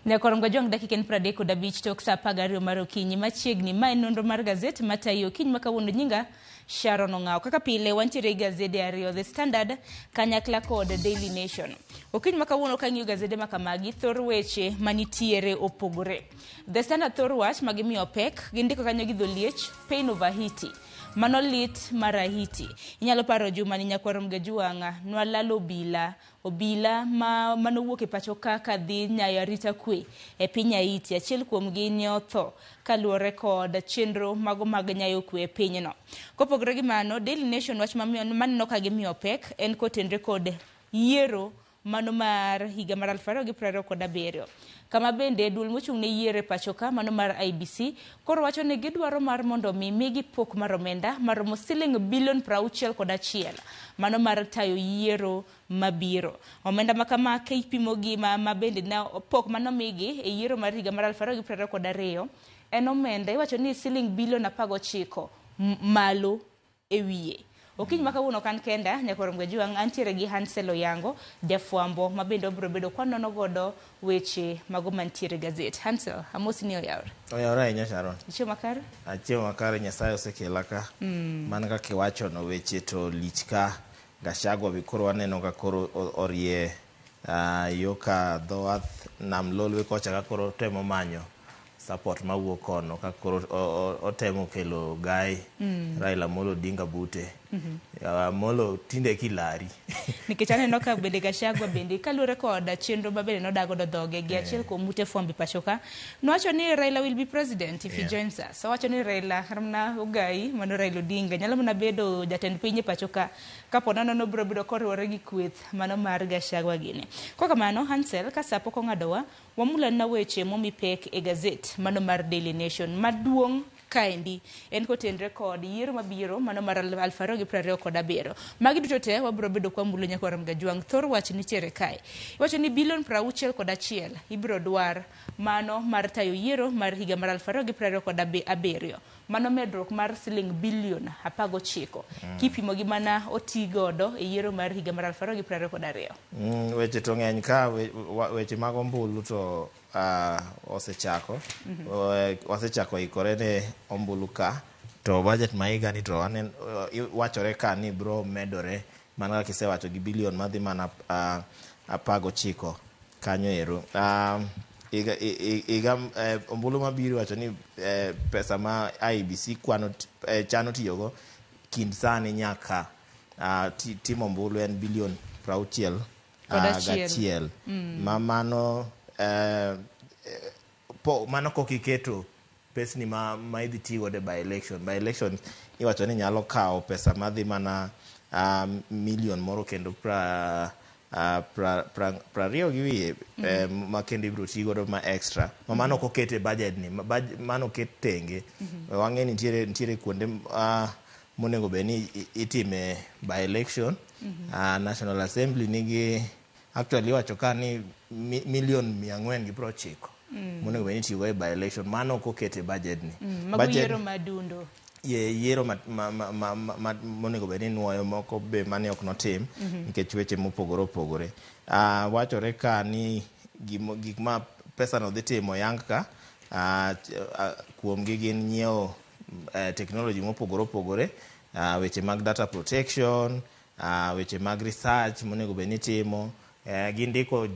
Nyakorongo Jwang' dakika en 35 tok saa 12 mar okinyi machiegni. Ma en nonro mar gazet matayi okinyi ma kawuono. Nyinga Sharon Ong'awo. Kaka pile wantiere gi gazede ariyo, The Standard kanyakla kod Daily Nation. Okinyi ma kawuono kang'iyo gazede ma kamagi, thor weche manitiere opogore. The Standard thor wach ma gimiyo pek, gindiko kanyo gi dholiech, Pain of Haiti. Mano lit mar Haiti. Inyalo paro juma ni nyakwar Mgajuang' nwalalo obila Obila ma manowuok e pacho ka kadhi nyayo arita kwe e piny Haiti, achiel kuomgi ne otho kaluwore kod chenro mago mag nyayo kwe e pinyno. Kopogore gi mano, Daily Nation wach maneno ka gimiyo pek en kotenre kod yiero mano mar higa mar 2027. Kama bende duol mochung' ne yiero e pacho ka mano mar IEBC koro wacho ni gidwaro mar mondo mi migi pok mar omenda maromo siling bilion 61 mano mar tayo yiero mabiro. Omenda ma kama kipimo gi ma bende ne pok manomigi e yiero mar higa mar 2022 en omenda iwacho ni siling bilion 19 malo e wiye. Okinyi ma kawuono ok an kenda, Nyakwar Mgajwang', antiere gi Hansel Oyango, jafwambo ma bende wabiro bedo kwanono godo weche mago mantiere e gazet. Hansel, amosi ni oyawre. Oyawre ahinya Sharon. Ichiemo makare? Achiemo makare, Nyasaye osekela ka. Mana kaka iwachono weche to lich ka. Gachagua be koro waneno ka koro orie yo ka dho wath nam Lolwe kocha ka koro otemo manyo support mawuok kono ka koro otemo kelo gai Raila Amolo Odinga bute. Amolo tinde kilari. Nikech aneno ka bende Gachagua bende kaluwore kod chenro ma bende nodak godo dhoge gi achiel kuom ute fwambo e pacho ka, nowacho ni Raila will be president if he joins us. Owacho ni Raila kata mana ogai mano Raila Odinga nyalo mana bedo jatend piny e pacho ka kapo nono nobiro bedo koriwore gi kweth mano mar Gachagua gini. Kok kamano, Hansel, ka sa pok ong'adowa, wamulana weche momi pek e gazet mano mar Daily Nation. Maduong' kaendi en kotenre kod yiero mabiro mano mar 2027. Magi duto te wabiro bedo kwa mulo nyakwar Mgajwang'. Thor wach nitiere kae. Iwacho ni bilion 61 ibiro dwar mano mar tayo yiero mar higa mar 2027. Mano medruok mar siling bilion 19 kipimo gi mana oti godo e yiero mar higa mar 2022. Weche to ng'eny ka weche mag ombulu to osechako. Wasechako ikore ne ombulu ka to budget ma higa ni to anen, wachore ka ni bro medore mana kaka isewacho gi bilion madhi mana 19 kanyo ero. Higa ombulu mabiro iwacho ni pesa ma IEBC kwano chano tiyogo kind sani nyaka timo ombulu en bilion 60 Kod achiel. Gachiel. Ma mano po, mano kok iketo pesni ma idhi ti godo e by election. By election iwacho ni nyalo kawo pesa madhi mana milion moro kendo 20 gi wiye ma kendo ibiro ti godo ma extra. Ma mano ok oket e budget ni, mano oket tenge. Wang'e ni nitiere kuonde monego bed ni itime by election. National Assembly nigi actually iwacho ka ni milion 490 monego bed ni itiyogo e by election. Mano ok oket e budget ni. Mago yiero madundo. Ye, yiero ma monego bed ni nuoyo moko be mane ok notim nikech weche mopogore opogore. Wachore ka ni gik ma pesa no dhi timo yang ka kuomgi gin nyiewo technology mopogore opogore, weche mag data protection, weche mag research monego bed ni itimo, gindiko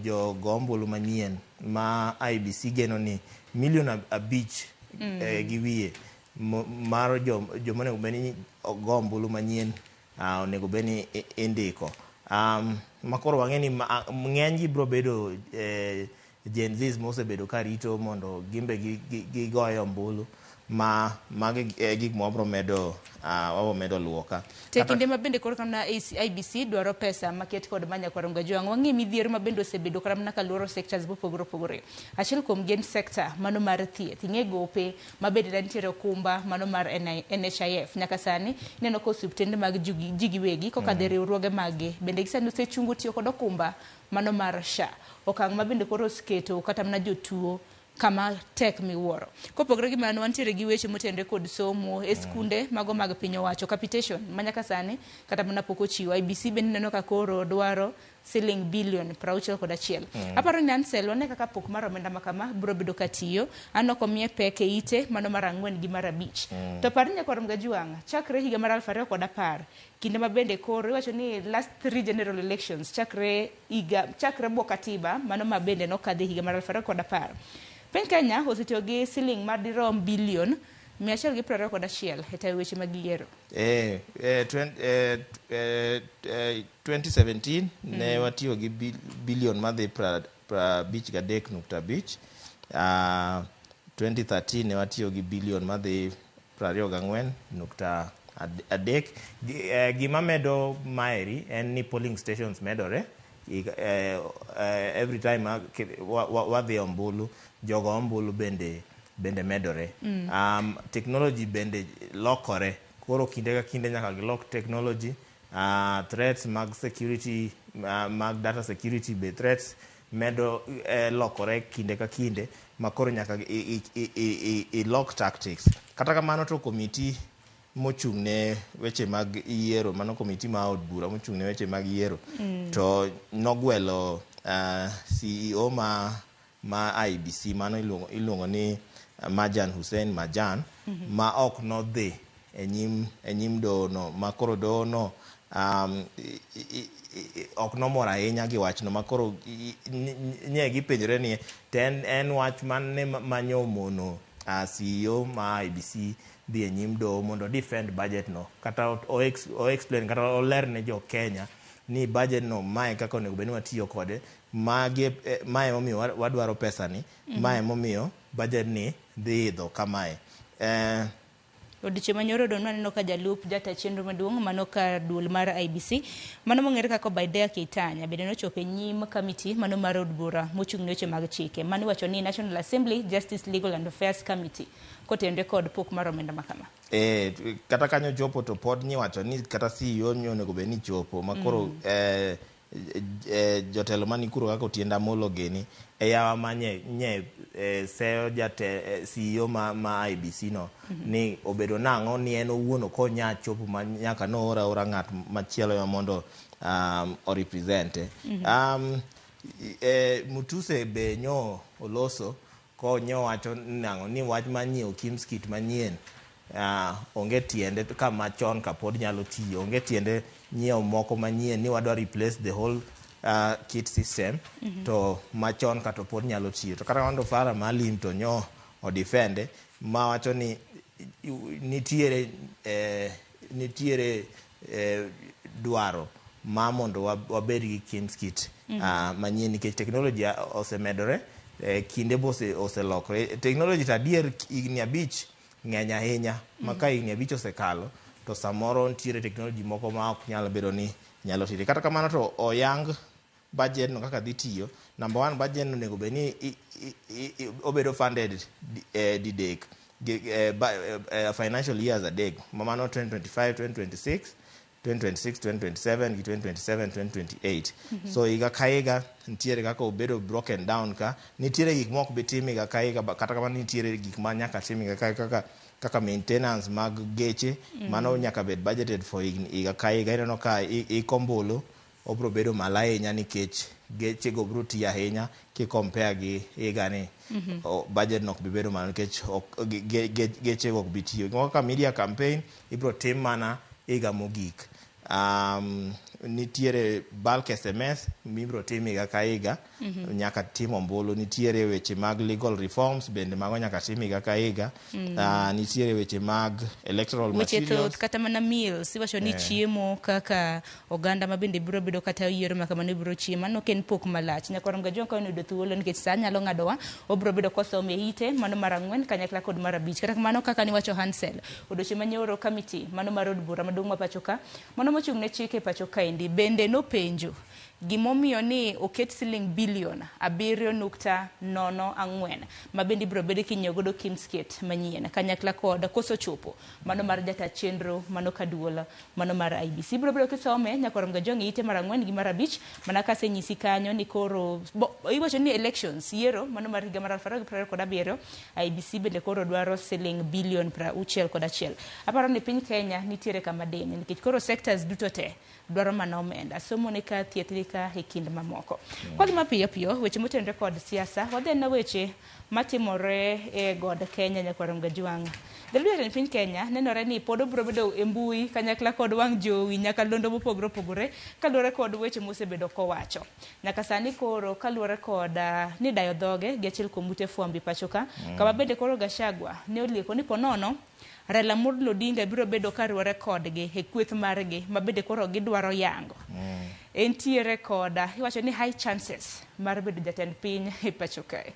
jo go ombulu manyien ma IEBC geno ni milion 5 gi wiye mar joma onego bed ni go ombulu manyien onego bed ni indiko. Ma koro wang'e ni ng'eny gi biro bedo Gen Zs mosebedo ka rito mondo gimbe gigoye ombulu ma magi e gik ma wabro medo wabro medo luwo ka. Te kinde ma bende koro kamna IEBC dwaro pesa maket kod manya kwaro Mgajwang', wang'e midhiero ma bende osebedo kata mana kaluoro sectors mopogore opogore. Achiel kuom gi en sector mano mar thieth. Ing'e gope ma bende ne nitiere okumba mano mar NHIF. Nyaka sani ineno ka osiptende mag ji giwegi kokadho e riwruoge maggi bende gisani osechungo tiyo kod okumba mano mar SHA. Okang' ma bende koro oseketo kata mana jotuo Kama tek miwuoro. Kopogore gi mano, wantiere gi weche motenore kod somo e skunde mago mag piny owacho, capitation ma nyaka sani kata mana pok ochiw. IEBC bende ineno ka koro dwaro siling bilion 61. Aparo ni Ansel, wane kaka pok mar omenda ma kama biro bedo ka tiyo. An ok omiye pek e ite mano mar 4 gi mar 5. To par ni nyakwar Mgajuang', chakre higa mar 2010, kinde ma bende koro iwacho ni last 3 general elections chakre higa chakre bwo katiba mano ma bende nokadhi higa mar 2010. Piny Kenya osetiyo gi siling madirom bilion 121 e tayo weche mag yiero. 2017 ne watiyo gi bilion madhi 53.5. 2013 ne watiyo gi bilion madhi 24.3. Gima medo maeri en ni polling stations medore. Every time wadhi ombulu, jogo ombulu bende medore. Technology bende lokore. Koro kinde ka kinde nyaka gilok technology. Threats mag security, mag data security be threats medo lokore kinde ka kinde, ma koro nyaka ilok tactics. Kata kamano to komiti mochung' ne weche mag yiero, mano komiti ma od bura mochung' ne weche mag yiero, to nogwelo CEO ma IEBC, mano iluongo ni Marjan Hussein Marjan, ma ok nodhi e nyim doho no, ma koro doho no ok nomor ahinya gi wachno, ma koro nye gipenjore ni to en wach mane manyo mono CEO ma IEBC dhi e nyim doho mondo defend budget no, kata o explain kata oler ne jo Kenya ni budget no mae kaka onego bed ni watiyo kode, magi mae momiyo wadwaro pesa ni, mae momiyo budget ni dhi idho kamae. Odiochieng' manyoro don waneno ka jalup jata chenro maduong' mano ka duol mar IEBC mano mong'ere kaka Obadiah Keitany bende nochopo e nyim kamiti mano mar od bura mochung' ne weche mag chike mano iwacho ni National Assembly Justice, Legal and Affairs Committee, kotenore kod pok mar omenda ma kama. Kata kanyo chopo to pod nyiwacho ni kata CEO ni onego bed ni chopo, ma koro jotelo mani kuro kaka Otiende Amollo gini e yawa ma nye seyo jate CEO ma IEBC no ni obedo nang'o ni en owuon ok onya chopo ma nyaka noor aora ng'at machielo ema mondo orepresente. Mutuse be nyo oloso ko nyo wacho nang'o ni wach mar nyiewo KIEMS kit manyien onge tiende ka machon ka pod nyalo tiyo, onge tiende nyiewo moko manyien ni wadwa replace the whole kit system to machon ka to pod nyalo tiyo. To kata kamano to Farah Maalim to nyo odefende ma wacho ni nitiere dwaro ma mondo wabed gi KIEMS kit manyien nikech technology osemedore, kinde be oselokore technology. To adier higni 5 ng'eny ahinya, ma ka higni 5 osekalo to samoro nitiere technology moko ma ok nyal bedo ni nyalo tiyo. Kata kamano to oyang budget no kaka dhi tiyo. Number one, budget no onego bed ni obedo funded didek financial years adek, ma mano 2025 2026, 2026 2027 gi 2027 2028. So higa ka higa nitiere kaka obedo broken down, ka nitiere gik mok bi tim higa ka higa, kata kamano nitiere gik ma nyaka tim higa ka higa kaka maintenance mag geche, mano nyaka bed budgeted for higa ka higa. Ineno ka iko ombulu obro bedo malo ahinya nikech geche go bro tiyo ahinya ki compare gi higa ni. Budget no ok bi bedo malo nikech geche go ok bi tiyo. Gimoro kaka media campaign ibro tim mana higa mogik. Nitiere bulk SMS mibro tim higa ka higa nyaka tim ombulu. Nitiere weche mag legal reforms bende, mago nyaka tim higa ka higa. Nitiere weche mag electoral weche materials. Thoth kata mana meals iwacho ni chiemo kaka oganda ma bende biro bedo kata yiero ma kamano biro chiemo, mano ok en pok malach. Nyakwar Mgajwang' ka oyudo thuolo nikech sa nyalo ng'adowa, obiro bedo kosomo e ite mano mar 4 kanyakla kod mar 5. Kata kamano, kaka niwacho Hansel, odiochieng' manyoro kamiti mano mar od bura maduong' ma pacho ka mano mochung' ne chike e pacho kaendi bende nopenjo Gimomiyo ni oket siling bilion 7.04 ma bende ibiro bed kinyiewo godo KIMS kit manyien kanyakla kod koso chopo mano mar jata chenro mano kaduol mano mar IEBC. Ibiro bedo kisome nyaka rom gajong' e ite mar 4 gi mar 5 mana kasenyisi kanyo ni koro iwacho ni elections yiero mano mar higa mar 2027 IEBC bende koro dwaro siling bilion 61. Aparo ni piny Kenya nitiere kama diny nikech koro sectors duto te dwaro mana omenda, somo ni ka, thieth ni ka, e kind mamoko. Kwadhi mapiyo piyo, weche motenore kod siasa, wadhi na weche matimore e god Kenya nyakwar Mgajwang'. Jalup jatend piny Kenya nenore ni pod obiro bedo e mbui kanyakla kod wang' jowi nyakalondo mopogore opogore kaluwore kod weche mosebedo kowacho. Nyaka sani koro kaluwore kod ni dayo dhoge gi achiel kuom ute fwambo e pacho ka, kama bende koro Gachagua ne olieko ni ponono Raila Amolo Odinga biro bedo karuwore kodgi e kweth margi ma bende koro gidwaro yango. Entiere koda iwacho ni high chances mar bedo jatend piny e pacho kae.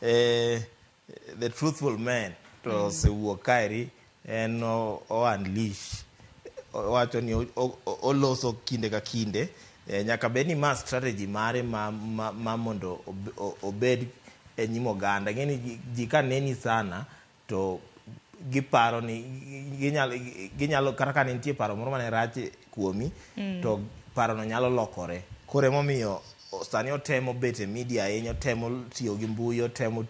The truthful man to osewuok kaeri en o unleash owacho ni oloso kinde ka kinde nyaka bed ni ma strategy mare ma mondo obed e nyim oganda. Ing'e ji ka neni sana to giparo ni ginyalo kata ka ne nitie paro moro mane rach kuomi to parono nyalo lokore. Koro emomiyo sani otemo bet e media ahinya, otemo tiyo gi mbui, otemo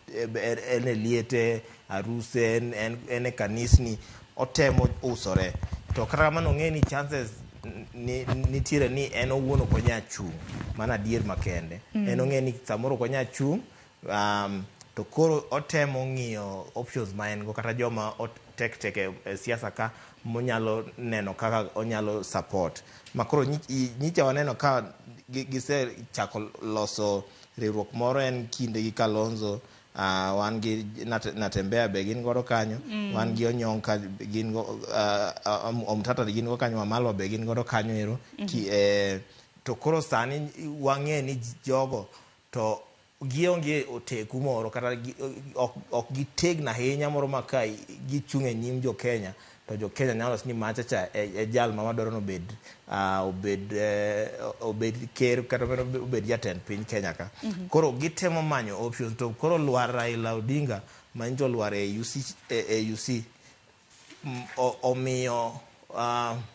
en e liete, aruse, en e kanisni, otemo usore. To kata kamano ong'e ni chances nitiere ni en owuon ok onyal chung', mano adier makende. En ong'e ni samoro ok onyal chung', to koro otemo ng'iyo options ma en go kata joma tek tek e siasa ka monyalo neno kaka onyalo support. Ma koro nyicha waneno ka gisechako loso riwruok moro en kinde gi Kalonzo, wan gi Natembeya be gin godo kanyo, wan gi Onyonka gin go, Omtata gin go kanyo, Wamalwa be gin godo kanyo ero. To koro sani wang'e ni jogo to gionge oteku moro kata ok gitegno ahinya moro ma ka gichung' e nyim jo Kenya to jo Kenya nyalo wacho ni macha cha e jal ma wadwaro ni obed ker kata obed jatend piny Kenya ka. Koro gitemo manyo options to koro lwar Raila Odinga ma nyocha olwar e AUC omiyo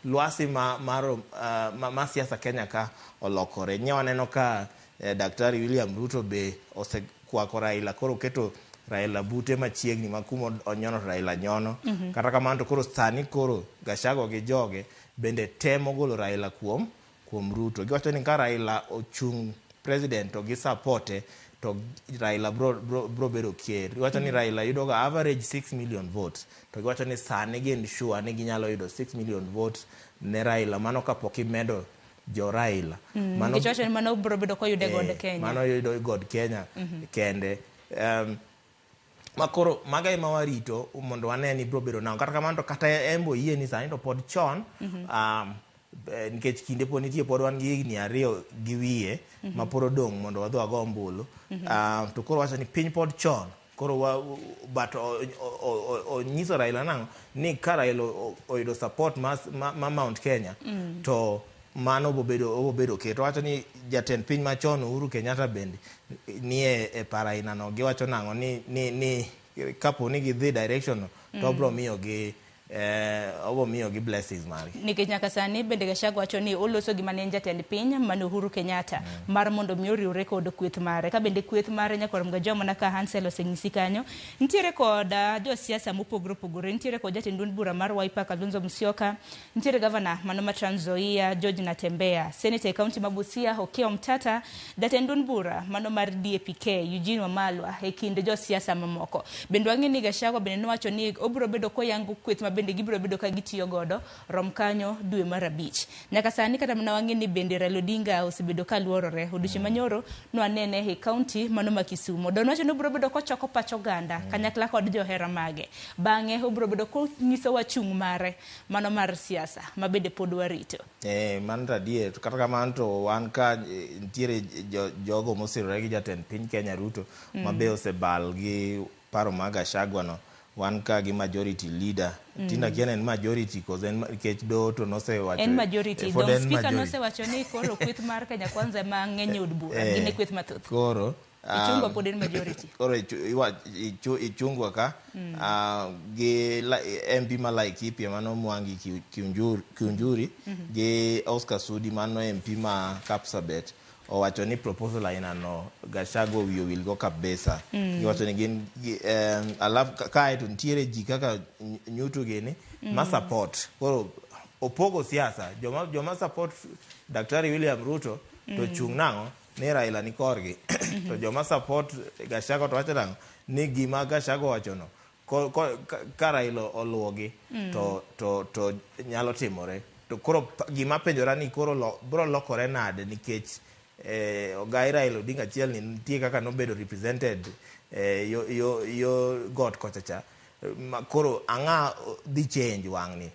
lwasi ma siasa Kenya ka olokore. Nye waneno ka Daktari William Ruto be osekwako Raila, koro oketo Raila bute machiegni ma kuma onyono Raila nyono. Kata kamano to koro sani koro Gachagua gi joge bende temo golo Raila kuom Ruto. Giwacho ni ka Raila ochung' president to gi supporte to Raila bro bedo ker. Giwacho ni Raila yudo ga average 6 million votes. To giwacho ni sani gin sure ni ginyalo yudo 6 million votes ne Raila mano kapok imedo jo Raila. Mano giwacho ni mano bro bedo koyude god Kenya. Mano yudo god Kenya kende. Ma koro maga ema warito mondo wane ni bro bedo nang'o. Kata kamano to kata en bo yie ni sani to pod chon nikech kinde pod nitie, pod wan gi higni 2 gi wiye ma pod odong' mondo wadhi wago ombulu. To koro wacho ni piny pod chon. Koro but onyiso Raila nang'o ni ka Raila oyudo support ma Mount Kenya to mano obo bedo ker. To wacho ni jatend piny machon Uhuru Kenyatta bende nie e paro aina no. Giwacho nang'o ni kapo ni gidhi direction no to obro miyo gi obo miyo gi blessings margi. Nikech nyaka sani bende Gachagua wacho ni oloso gima ne en jatend piny mane Uhuru Kenyatta mar mondo mi oriwre kod kweth mare. Ka bende kweth mare nyakwar Mgajwa mana ka Hansel oseng'isi kanyo, nitiere kod josiasa mopogore opogore, nitiere kod jatend duond bura mar Wiper Kalonzo Musyoka, nitiere gavana mano ma Trans Nzoia George Natembeya, senator e kaunti ma Busia Okiya Omtata, jatend duond bura mano mar DAPK Eugene Wamalwa e kind josiasa mamoko. Bende wang'e ni Gachagua bende nowacho ni obiro bedo koyango kweth ma bende gibiro bedo ka gitiyo godo rom kanyo dwe mar 5. Nyaka sani kata mana wang'e ni bende Raila Odinga osebedo ka luorore. Odiochieng' manyoro nwanene e kaunti mano ma Kisumu. Don wacho ni obiro bedo kochoko pach oganda kanyakla kod johera mage. Bang'e obiro bedo konyisowa chung' mare mano mar siasa ma bende pod warito. Mano to adier. To kata kamano to wan ka nitiere jogo mosirore gi jatend piny Kenya Ruto ma be osebal gi paro mag Gachagua no. Wan ka gi majority leader. Tinda kia ni en majority koso en nikech doho to nosewacho En majority. Pod Dong en speaker majority. Nosewacho ni koro kweth mar Kenya Kwanza ema ng'eny e od bura. Gin e kweth mathoth. Koro Ichungwa pod en majority. Koro Ichungwa ka gi MP ma Laikipia mano Mwangi Kiunjuri gi Oscar Sudi mano MP ma Kapsabet owacho ni proposal aina no Gachagua wiye owil go kabisa. Giwacho ni gin alafu kae to nitiere ji kaka Nyutu gini ma support. Koro opogo siasa joma support Daktari William Ruto to chung' nang'o ni Raila ni korgi, to joma support Gachagua to wacho nang'o ni gima Gachagua owacho no ka Raila oluwogi to nyalo timore. To koro gima penjora ni koro bro lokore nade nikech ogai Raila Odinga achiel ni nitie kaka nobedo represented yo got kocha cha ma, koro ang'a dhi change wang'ni?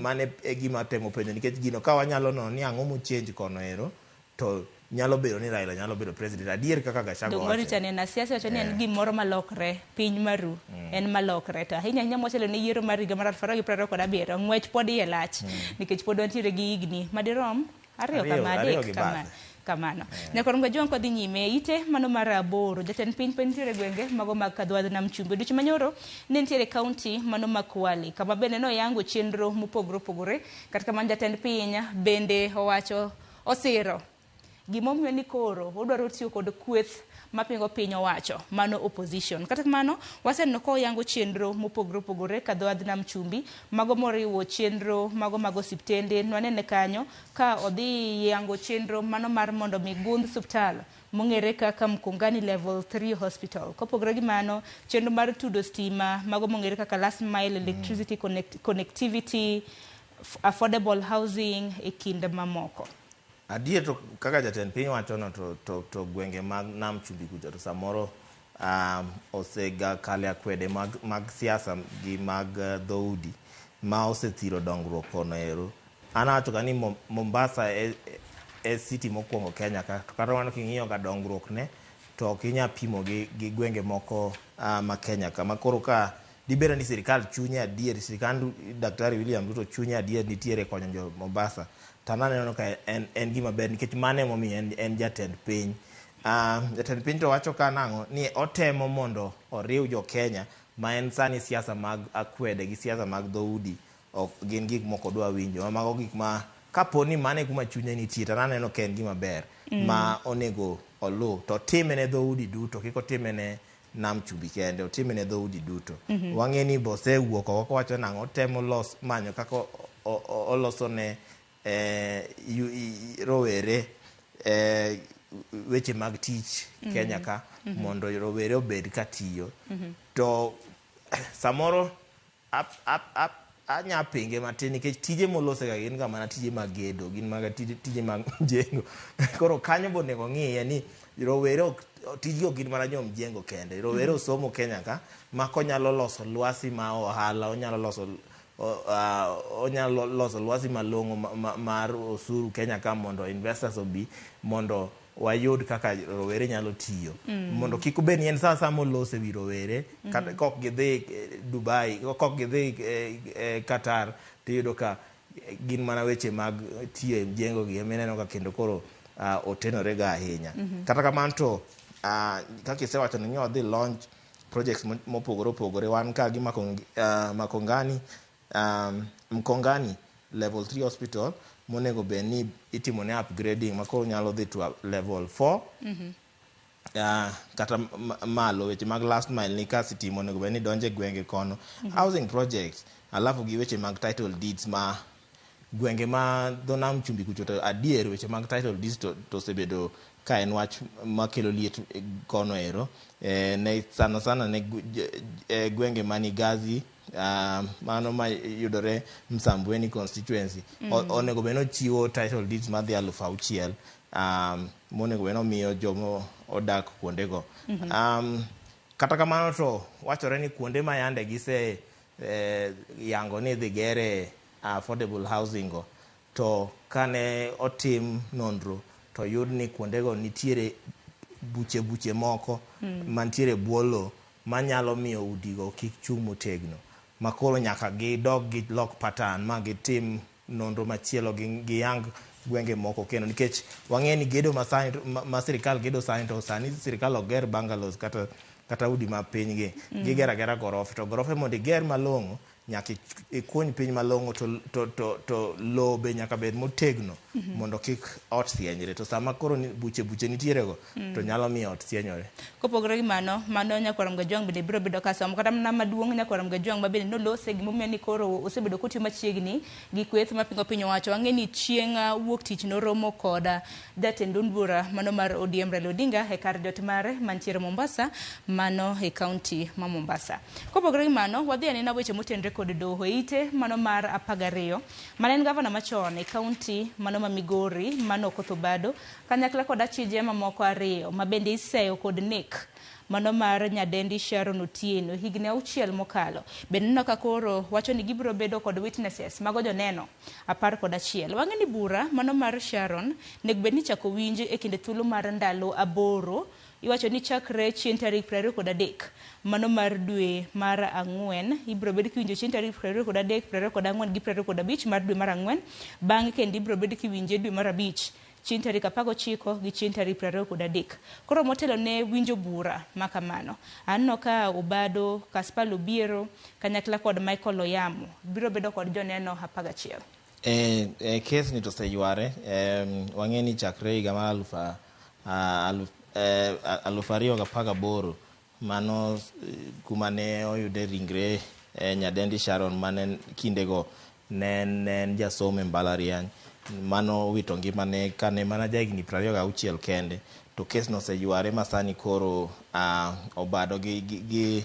Mano e gima temo penjo nikech gino ka wanyalo nono ni ang'o mo change kono ero to nyalo bedo ni Raila nyalo bedo president adier kaka Gachagua Dong wacho. Warita nena siasa wacho ni en gimoro malokre piny maru en malokre, to ahinya ahinya motelo ne yiero mar higa mar 2027, ng'wech pod iye lach nikech pod wantiere gi higni madirom 2 2, kama 2 3 gi kama bathe. Kamano. Nyakorongo Jwang' kodhi nyime ite mano mar 8, jatend piny pod nitiere gwenge mago mag Kadwadh Nam Chumbi. Odiochieng' manyoro ne nitiere kaunti mano ma Kwale kama bende noyango chenro mopogore opogore. Kata kamano jatend piny bende owacho osiro gimomiyo ni koro odwaro tiyo kod kweth mapingo piny owacho mano opposition. Kata kamano waseneno ka oyango chenro mopogore opogore Kadhodh Nam Chumbi, mago moriwo chenro mago mag osiptende. Nwanene kanyo ka odhi yango chenro mano mar mondo mi gundh suptal mong'ere kaka Mkongani Level 3 Hospital. Kopogore gi mano, chenro mar tudo stima mago mong'ere kaka last mile electricity connectivity, affordable housing e kind mamoko. Adier to kaka jatend piny wachono to gwenge mag Nam Chumbi kucha to samoro osega kale akwede mag siasa gi mag dhoudi ma osethiro dongruok kono ero. An awacho ga ni Mombasa e city mokwongo Kenya ka, to kata kamano king'iyo ga dongruok ne to ok inyal pimo gi gwenge moko ma Kenya ka. Ma koro ka dibed ni sirikal chunye adier, sirikand Daktari William Ruto chunye adier nitiere konyo jo Mombasa, to an aneno ka en gima ber nikech mano emomiyo en jatend piny. Jatend piny to wacho ka nang'o ni otemo mondo oriw jo Kenya ma en sani siasa mag akwede gi siasa mag dhoudi ok gin gik moko dwa winjo. Mago gik ma kapo ni mano e kuma chunye nitie to an aneno ka en gima ber ma onego oluw to otime ne dhoudi duto, kik otime ne Nam Chumbi kende, otime ne dhoudi duto. Wang'e ni bosewuok oko kowacho nang'o otemo manyo kaka oloso ne rowere weche mag tich Kenya ka mondo rowere obed ka tiyo. To samoro anya pinge matin nikech tije molose ga gin ga mana tije mag gedo, gin mag tije mag mjengo. Koro kanyo be onego ng'iye ni rowere ok tijgi ok gin mana jo mjengo kende. Rowere osomo Kenya ka ma konyalo loso lwasi ma ohala, onyalo loso lwasi malong'o mar osuru Kenya ka mondo investors obi mondo wayud kaka rowere nyalo tiyo. Mondo kik obed ni en sa asaya molos ewi rowere kata kok gidhi Dubai, kok gidhi Qatar, tiyudo ka gin mana weche mag tiyo e mjengo gi ema ineno ka kendo koro otenore ga ahinya. Kata kamano to kaka isewacho ni odhi launch projects mopogore opogore, wan ka gi Makongani, Mkongani Level 3 Hospital monego bed ni itimo ne upgrading ma koro nyalo dhi to level 4 kata malo. Weche mag last mile ni ka sitima onego bed ni donjo e gwenge kono, housing projects, alafu gi weche mag title deeds ma gwenge ma dho Nam Chumbi kucho. To adier weche mag title deeds to osebedo ka en wach makelo liet kono ero ne sana sana ne gwenge mani Gazi, mano ma yudore Msambweni constituency. Onego bed ni ochiwo title deeds madhi 6,000 monego bed ni omiyo jomo odak kuondego. Kata kamano to wachore ni kuonde ma yande gise yango ni idhi gere affordable housing go, to kane otim nonro to yud ni kuondego nitiere buche buche moko mantiere e bwo lowo. manyalo miyo udigo kik chung' motegno. Ma koro nyaka gidog gilok pattern ma gitim nonro machielo giyang gwenge moko kendo nikech wang'e ni gedo ma sani ma sirikal gedo sani to sani sirikal ok ger bungalows kata udi ma piny gi. Gigero agera gorofe to gorofe mondo iger malong'o nyaka ikuny piny malong'o to lowo be nyaka bed motegno mondo kik ot sienyre. To sama koro buche buche nitiere go to nyalo miyo ot sienyore. Kopogore gi mano, mano Nyakwar Mgajwang' bende biro bedo ka somo. Kata mana maduong' Nyakwar Mgajwang' ma bende nolose gimomiyo ni koro osebedo kotiyo machiegni gi kweth mapingo piny owacho. Wang'e ni chieng' wuok tich noromo kod jatend duond bura mano mar ODM Raila Odinga e kar jot mare mantiere Mombasa, mano e kaunti ma Mombasa. Kopogore gi mano, wadhi anena weche motenore kod doho e ite mano mar 12 mane en gavana machon e kaunti mano ma Migori mano Okoth Obado kanyakla kod achije mamoko 2 ma bende iseyo kod nek mano mar nyadendi Sharon Otieno higni 6 mokalo. Bende neno ka koro wacho ni gibiro bedo kod witnesses mago joneno 11. Wang'e ni bura mano mar Sharon nego bed ni chako winj e kinde thuolo mar ndalo 8. Iwacho ni chakre chieng' tarik 23 mano mar dwe mar 4 ibiro bed kiwinjo chieng' tarik 23, 24 gi 25 mar dwe mar 4. Bang'e kendo ibiro bed kiwinje dwe mar 5 chieng' tarik 19 gi chieng' tarik 23. Koro motelo ne winjo bura makamano, aneno ka Obado, Caspar Obiero kanyakla kod Michael Oyamo biro bedo kod joneno 11. Kes ni to oseyware. Wang'e ni chakre higa mar 2018 mano kuma ne oyude ringre nyadendi Sharon mane kindego ne en jasomo e mbalariany mano wito ngimane kane mana jahigni 26 kende. To kes no oseyware ma sani koro Obado gi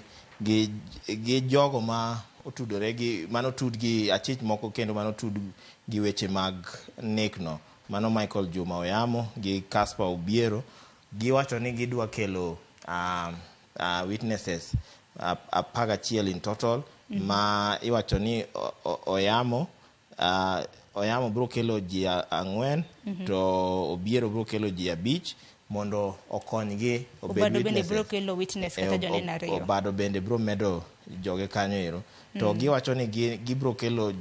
jogo ma otudore gi mano tud gi achich moko kendo mano tud gi weche mag nek no mano Michael Juma Oyamo gi Caspar Obiero giwacho ni gidwa kelo witnesses 11 in total ma iwacho ni Oyamo Oyamo biro kelo ji 4 to Obiero biro kelo ji 5 mondo okonygi obed Obado bende witnesses. biro kelo witness kata joneno 2. Obado bende biro medo joge kanyo ero. To giwacho ni gibiro kelo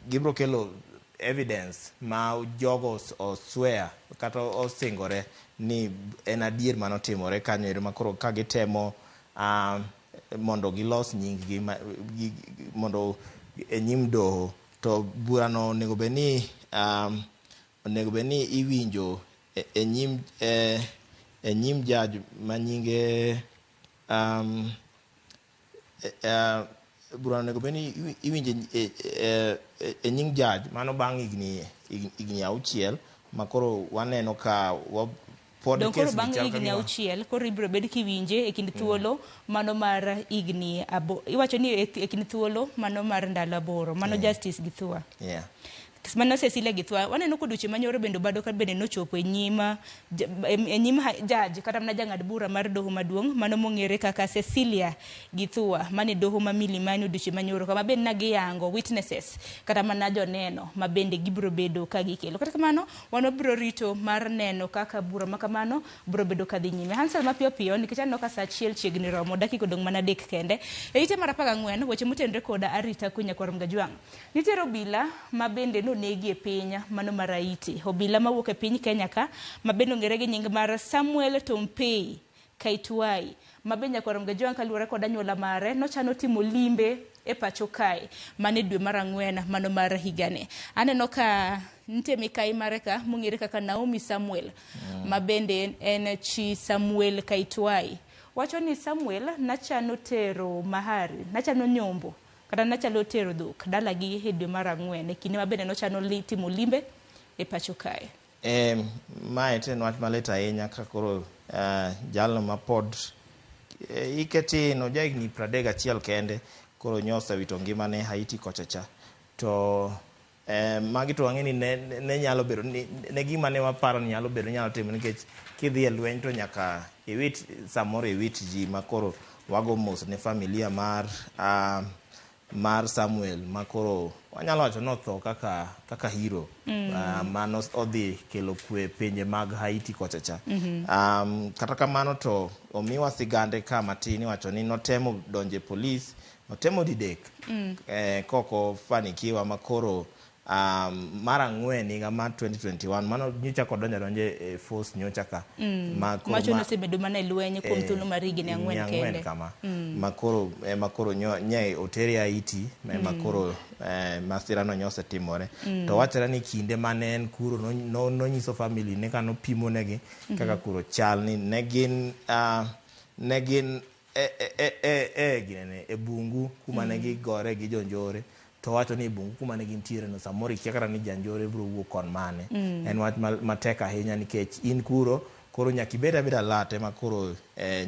gibiro kelo evidence ma jogo oswear kata osingore ni en adier manotimore kanyo ero ma koro ka gitemo mondo gilos nying gi mondo e nyim doho. To burano onego bed ni onego bed ni iwinjo e nyim judge manyinge burano onego bed ni iwinjo e nying judge mano bang' higni 6 ma koro waneno ka pod Dong koro kes ni bang' chal ka higni gima 6 koro ibiro bed kiwinje e kind thuolo mano mar higni iwacho ni e kind thuolo mano mar ndalo 8 mano Justice Githua. Mano Cecilia Githua waneno kod weche manyoro bende Obado ka bende nochopo e nyim judge kata mana jang'ad bura mar doho maduong' mano mong'ere kaka Cecilia Githua mane doho ma Milimani odiochieng' manyoro kama bende nagiyango witnesses kata mana joneno ma bende gibiro bedo ka gikelo. Kata kamano wan wabiro rito mar neno kaka bura ma kamano biro bedo ka dhi nyime. Hansel mapiyo piyo nikech aneno ka saa 1 chiegni romo dakika odong' mana 3 kende. E ite mar 14 weche motenore kod arita kwe Nyakwar Mgajwang'. Nitiere obila ma bende nonegi e piny mano mar Haiti. Obila mawuok e piny Kenya ka ma bende ong'ere gi nying mar Samuel Tompei Kaitwai ma be Nyakwar Mgajwang' kaluwore kod anyuola mare nochano timo limbe e pacho kae mane dwe mar 4 mano mar higani. Aneno ka nitie mikai mare ka mong'ere kaka Naomi Samuel ma bende en chi Samuel Kaitwai. Wacho ni Samuel nachano tero mahari, nachano nyombo kata nachalo tero dhok dalagi e dwe mar 4 e kinde ma bende nochano timo limbe e pacho kae. Mae to en wach malit ahinya ka koro jalno ma pod ike tin, oja higni 31 kende koro nyosewito ngimane Haiti kocha cha. To magi to wang'e ni ne nyalo bedo ni ne gima ne waparo ni nyalo bedo nyalo timo nikech kidhi e lweny to nyaka iwit samoro iwit ji ma koro wago mos ne familia mar mar Samuel makoro wanyalo wacho notho kaka kaka hero mano odhi kelo kwe pinje mag Haiti kocha cha. Kata kamano to omiwa sigande ka matin, iwacho ni notemo donjo e polis, notemo didek kok ofanikiwa, makoro mar ang'wen higa mar 2021 mano nyocha kodonjo adonja e force nyocha ka ma koro Macho nosebedo mana e lweny kuom thuolo mar higni 4 kende. Kama makoro ema koro nye otere Haiti ema koro masira no nyosetimore. To wachore ni kinde mane en kuro nonyiso family ne ka nopimo negi kaka kuro chal ni ne gin ne gin e ginene e bungu kuma ne gigore gi jonjore. To wacho ni bungu kuma ne gintiere no, samoro ikia kata ni janjore biro wuok kon mane. En wach matek ahinya nikech in kuro koro nyaka ibed abeda alert ema koro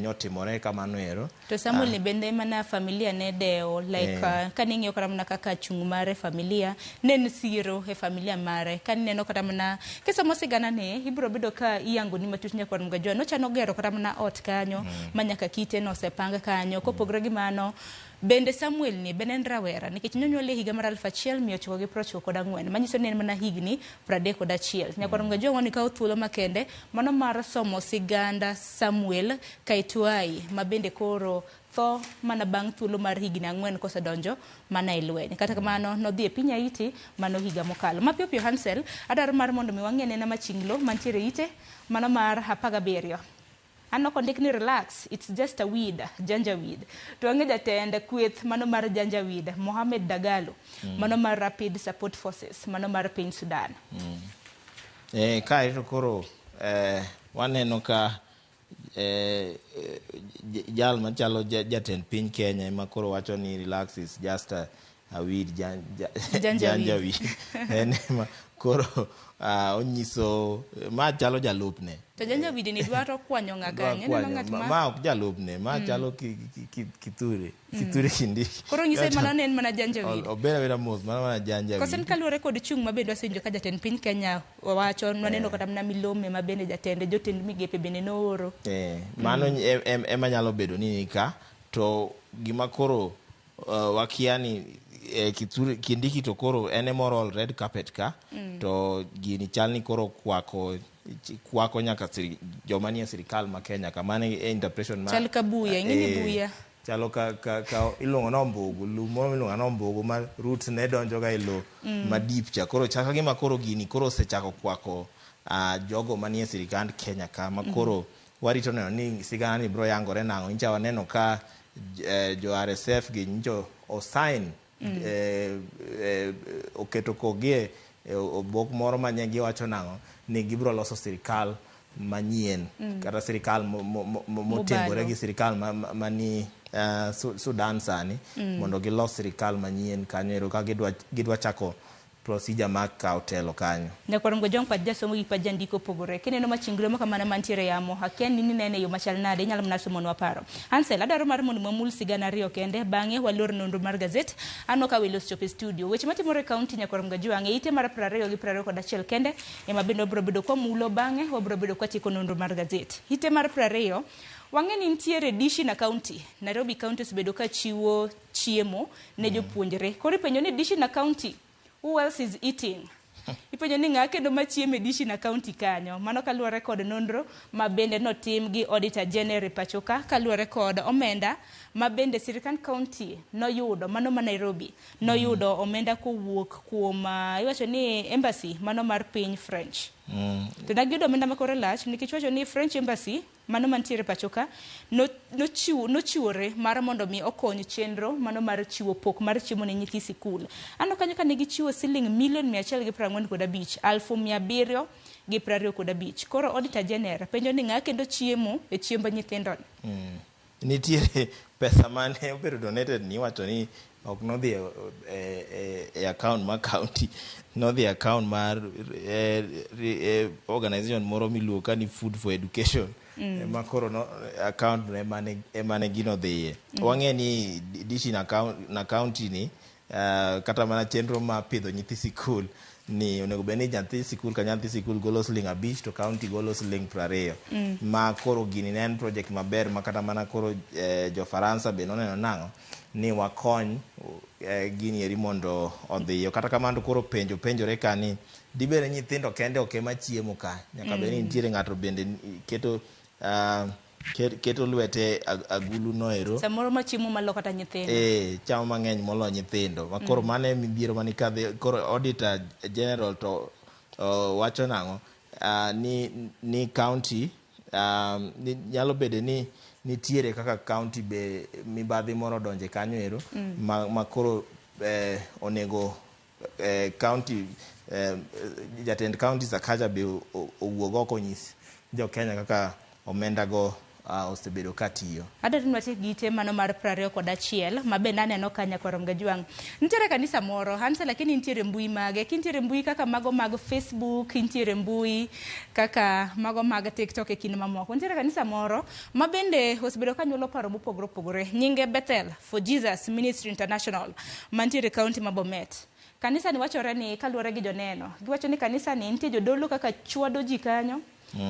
nyotimore kamano ero. To Samuel ni bende mana familia ne dewo like kane ing'iyo kata mana kaka chung' mare familia ne en siro e familia mare. Kane ineno kata mana kisomo sigana ni ibiro bedo ka iyango ni matut nyakwar Mgajwa nochano gero kata mana ot kanyo ma nyaka kite nosepang kanyo. Kopogore gi mano bende Samuel ni bende en rawera nikech nonyuole higa mar 1994, manyiso ni en mana higni 31. Nyakwar Mgajwa wani kawo thuolo makende mano mar somo siganda Samuel Kaitwai ma bende koro tho mana bang' thuolo mar higni 4 kosedonjo mana e lweny. Kata kamano nodhi e piny Haiti mano higa mokalo. Mapiyo piyo Hansel, adwaro mar mondo mi wang'e nena machinglo mantiere ite mano mar 17. Aneno kondik ni relax, it's just a weed, janjaweed. To wang'e jatend kweth mano mar janjaweed, Mohamed Dagalo, mano mar Rapid Support Forces, mano mar piny Sudan. Kae to koro waneno ka jal machalo jatend piny Kenya ema koro wacho ni relax is just a weed, Janjaweed. Janjaweed. En ema koro onyiso ma chalo jalupne. To janjaweed ni dwaro kwanyo ng'a Dwa kanyo, ineno kwanyo. ng'at Ma, ma ma ok jalupne, ma chalo Kithure, Kithure Kindiki. Koro nyise mana ne en mana janjaweed. Obed abeda mos, mana mana janjaweed. Kosen kaluwore kod chung' ma bende wasewinjo ka jatend piny Kenya wacho, waneno kata mana milome ma bende jatende jotend migepe bende nooro. Mano ema nyalo bedo ni ka to gima koro wakia ni Kithure Kindiki to koro en ema roll red carpet ka to gini chal ni koro kwako nyaka joma nie sirikal ma Kenya ka. Mano e interpretation ma Chal ka buya, ing'e ni buya. Chalo ka iluongo ni ombugu, lum moro miluongo ni ombugu ma roots ne donjo ga e lowo ma deep cha. Koro chal ka gima koro gini koro osechako kwako jogo manie sirikand Kenya ka ma koro warito neno ni sigana ni biro yangore nang'o. Nyicha waneno ka jo RSF gi nyicho osign oketo kogi e obok moro ma ne giwacho nang'o ni gibiro loso sirikal manyien kata sirikal motengore gi sirikal mani Sudan sani mondo gilos sirikal manyien kanyo ero ka gidwa chako procedure mar kawo telo kanyo. Nyakwar Mgojwang' pach jasomo gi pach jandiko opogore. Kineno machinglo moko mana mantiere yamo, akia ni ninene e yo machal nade, inyalo mana somonwa paro. Hansel, adwaro mar mondo wamul sigana ariyo kende, bang'e walor nonro mar gazet. Aneno ka welo osechopo e studio. Weche matimore e kaunti Nyakwar Mgojwang' e ite mar 20 gi 21 kende, ema bende wabiro bedo kwamulo, bang'e wabiro bedo kwatieko nonro mar gazet. Ite mar 20, wang'e ni nitiere dishi na kaunti. Nairobi County osebedo ka chiwo chiemo ne jopuonjre. Koro ipenjo ni dishi na kaunti, who else is eating? Ipenjo ni ng'a kendo machiemo e dishi na kaunti kanyo. Mano kaluwore kod nonro ma bende notim gi Auditor General e pacho ka, kaluwore kod omenda ma bende sirikand kaunti noyudo, mano ma Nairobi, noyudo omenda kowuok kuom iwacho ni embassy mano mar piny French. To ne giyudo omenda ma kore lach nikech iwacho ni French embassy mano mantiere pacho ka nochiwore mar mondo mi okony chenro mano mar chiwo pok mar chiemo ne nyithi sikul. Aneno kanyo ka ne gichiwo siling milion mia achiel gi prang'wen kod abich, alfu mia abiriyo gi prariyo kod abich. Koro Auditor General penjo ni ng'a kendo chiemo e chiemb nyithindo ni? Nitiere pesa mane obedo donated ni iwacho ni ok nodhi e account mar county, nodhi e account mar organization moro miluongo ka ni Food for Education. Ma koro no, account no emane gino dhiye. Wang'e ni dishi na county ni kata mana chenro mar pidho nyithi sikul ni onego bed ni nyathi sikul ka nyathi sikul golo siling 5 to county golo siling 20. Ma koro gini ne en project maber ma kata mana koro jo Faransa be noneno nang'o ni wakony gini eri mondo odhiyo. Kata kamano koro penjo penjore ka ni dibed ni nyithindo kende ok ema chiemo ka, nyaka bed ni nitiere ng'ato bende keto keto lwete agulu no ero. Samoro machiemo malo kata nyithindo. Chamo mang'eny moloyo nyithindo. Ma koro mano e midhiero mane kadhe. Koro Auditor General to wacho nang'o? Ni county ni, nyalo bedo ni nitiere kaka county be mibadhi moro odonje kanyo ero ma koro onego county jatend county Sakaja be owuog oko onyis jo Kenya kaka omenda go osebedo ka tiyo. Adwaro ni watiek gi ite mano mar 21 ma bende aneno ka Nyakwar Mgajwang'. Nitiere kanisa moro, Hansa, lakini nitiere mbui mage. Kintiere mbui kaka mago mag Facebook, nitiere mbui kaka mago mag TikTok e kind mamoko. Nitiere kanisa moro ma bende osebedo ka nyuolo paro mopogore opogore. Nyinge Bethel for Jesus Ministry International mantiere county ma Bomet. Kanisa ni wachore ni kaluwore gi joneno, giwacho ni kanisa ni nitie jodolo kaka chwado ji kanyo.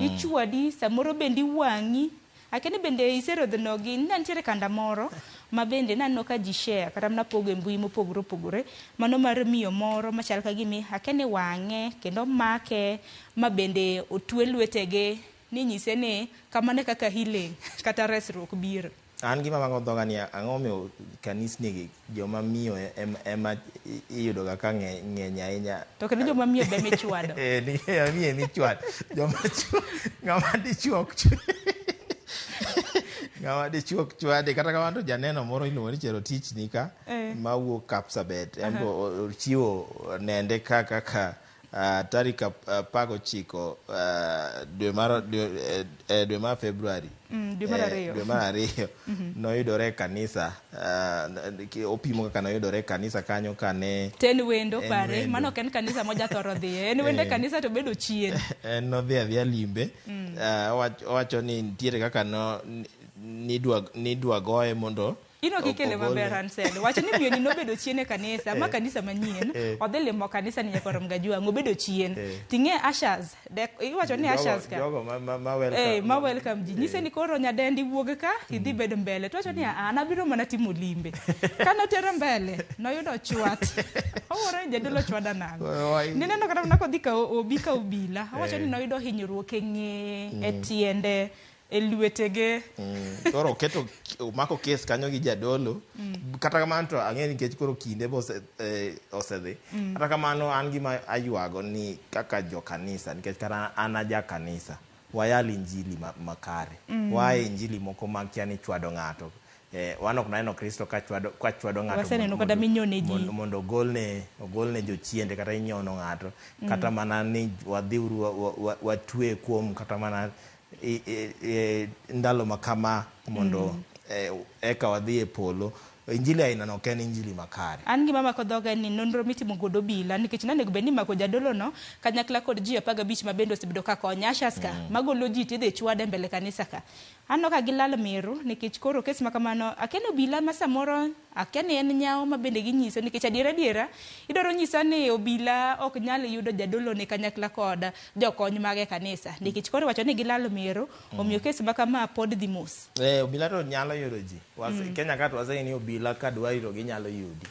Ichwadi, samoro bende iwang'i. Akia ni bende iserodhnogi, ne nitiere kanda moro ma bende naneno ka ji share kata mana pogo e mbui mopogore opogore. Mano mar miyo moro machal ka gimi akia ni wang'e kendo make ma bende otwe lwetege ni nyise ni kamano e kaka healing kata resruok biro. An gima mako dhoga ni ang'o momiyo kanisni gi joma miyo ema iyudo ga ka ng'eny ahinya. To kendo joma miyo be michwado. Ni miyo michwado. Joma chwo, ng'ama dichuo ok chwe. Ng'ama dichuo ok chwade. Kata kamano to janeno moro iluongo ni Cherotich nika mawuok Kapsabet. En be ochiwo nende ka kaka tarik 19 dwe mar February. Dwe mar ariyo. Dwe mar ariyo. Noyudore e kanisa, opimo kaka noyudore e kanisa kanyo kane To en wendo en pare, wendo. Mano ok en kanisa ma jathoro dhiye. En wendo e kanisa to bedo chien. En nodhi adhiya limbe. Owacho ni nitiere kaka no, nidwa goye mondo In ok ikele ogole. maber Hansel. Wacho ni miyo ni nobedo chien e kanisa, ma kanisa manyien, odhi limo kanisa ni Nyakwar Mgajwang', obedo chien. Ting'e ushers, iwacho ni ushers ka. Jogo ma welcome. Ma welcome ji. Nyise ni koro nyadendi wuog ka, idhi bedo mbele. To wacho ni an abiro mana timo limbe. Ka notere mbele, noyudo chwat. Owuoro ni jadolo chwada nang'o. Nineno kata mana kodhi ka obi ka obila. Owacho ni noyudo hinyruok e ng'eye, e tiende, e lwetege. Koro oketo, omako kes kanyo gi jadolo. Kata kamano to ang'e nikech koro kinde be osedhi. Kata kamano an gima aywago ni kaka jo kanisa, nikech kata an aja kanisa, wayal injili makare. Wae injili moko ma kia ni chwado ng'ato. Wan ok naneno Kristo ka chwado ng'ato Waseneno kata minyone ji. mondo ogolne jochiende kata inyono ng'ato. Kata mana ni wadhiuru watwe kuom kata mana ndalo ma kama mondo eka wadhi e polo. Injili aina no ok en injili makare. An gima mako dhoga ni nonro mitimo godo obila, nikech nonego bed ni imako jadolo no kanyakla kod ji 15 ma bende osebedo ka konyo ushers ka, magolo ji tidhi chwade mbele kanisa ka. Aneno ka gilal meru nikech koro kes ma kamano akia ni obila ma samoro akia ni en nyawo ma bende ginyiso, nikech adiera adiera idwaro nyisa ni obila ok nyal yudo jadolo ne kanyakla kod jokony mage kanisa, nikech koro iwacho ni gilal meru, omiyo kes ma kama pod dhi mos. Obila to nyalo yudo ji. Kenya ka to waseng'eyo ni obila ka dwari to ginyalo yudi.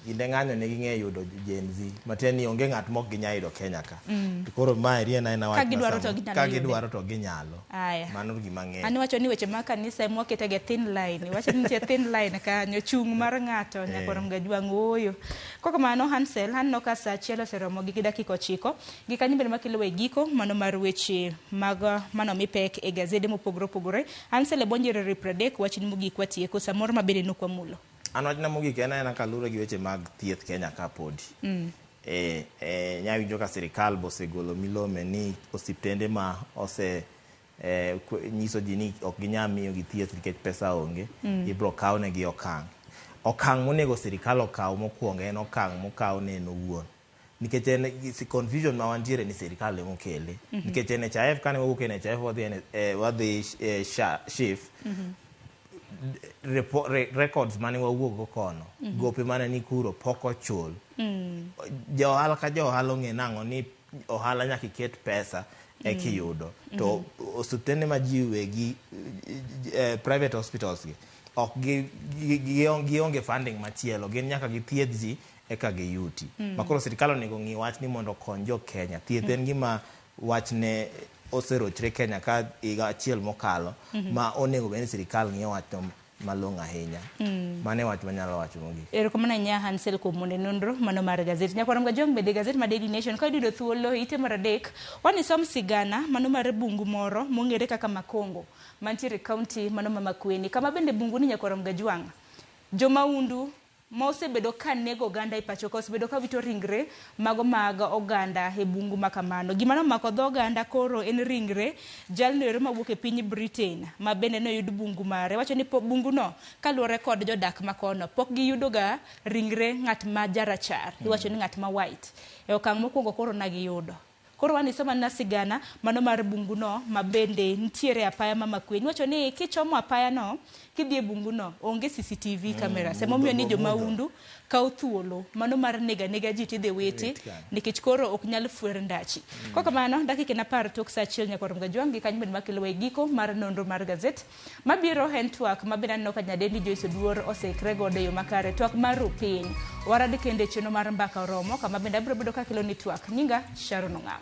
Kinde ng'anyo ne ging'eyo yudo Gen Z. Matiende ni onge ng'at mok ginyal yudo Kenya ka. To koro ma eri en aena wach Ka gidwaro ma to sama. ginyalo Ka yude. gidwaro to ginyalo. Aya. Mano gima ng'eyo. An iwacho ni weche mag kanisa ema wakete ge thin line. Iwacho ni nitie thin line kanyo, chung' mar ng'ato, Nyakwar Mgajwang' ooyo. Kok kamano, Hansel, aneno ka saa achiel oseromo gi dakika 9. Gi kanyo bende makelo e giko, mano mar weche mag mano mipek e gazede mopogore opogore. Hansel e bwo nyiriri 30, wachni mogik watieko, samoro ma bende nok wamulo. An wachna mogik en aena kaluwore gi weche mag thieth Kenya ka podi. Nya winjo ka sirikal be osegolo milome ni osiptende ma ose nyiso ji ni ok ginyal miyo gi thieth nikech pesa onge, ibro kaw negi okang'. Okang' monego sirikal okaw mokwongo en okang' mokaw ne en owuon. Nikech en confusion ma wantiere ni sirikal ema okele. Nikech NHIF kane wawuok e NHIF wadhi SHIF, records mane wawuok go kono, gope mane ni kuro pok ochul. Ja ohala ka ja ohala ong'e nang'o ni ohala nyaka iket pesa eka iyudo. To osiptende ma ji wegi, private hospitals gi, Ok gionge funding machielo, gin nyaka githiedh ji eka giyuti. Makoro sirikal onego ng'i wach ni mondo okony jo Kenya. Thieth en gima wachne oserochre Kenya ka higa achiel mokalo, ma onego bed ni sirikal ng'iyo wachno malong'o ahinya. Mano e wach manyalo wacho mogik. Erokamano ahinya Hansel kuom mondo nonro mano mar gazet. Nyakwar Mgajwang' bende gazet ma Daily Nation ka iyudo thuolo ite mar 3 wanisom sigana mano mar bungu moro mong'ere kaka Makongo mantiere e kaunti mano ma Makueni, kama bende bungu ni Nyakwar Mgajwang' jomaundu ma osebedo ka nego oganda e pacho ka osebedo ka wito ringre mago mag oganda e bungu ma kamano. Gima nomako dho oganda koro en ringre jalno ero mawuok e piny Britain ma bende noyud bungu mare. Wacho ni bungu no kaluwore kod jodak makono pok giyudo ga ringre ng'at ma jarachar, iwacho ni ng'at ma white. E okang' mokwongo koro na giyudo. Koro waniso mana sigana mano mar bungu no ma bende nitiere apaya ma Makueni. Iwacho ni kichomo apaya no kidhi e bungu no onge CCTV cameras. Emomiyo ni jomaundu kawo thuolo mano mar nega nega ji tidhi witi nikech koro ok nyal fwer ndachi. Kok kamano dakika en 10 tok saa 1 Nyakwar Mgajwang' gi kanyo bende makelowa e giko mar nonro mar gazet. Mabiro en twak ma bende aneno ka nyadendi Joyce Oduor oseikre godo e yo makare. Twak mar rupiny. Warad kende e chenro mar mbaka oromo kama bende abiro bedo kakelo ni twak. Nyinga Sharon Ong'aw.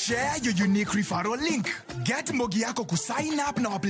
Share your unique referral link. Get Mbogi yako kusign up na waplay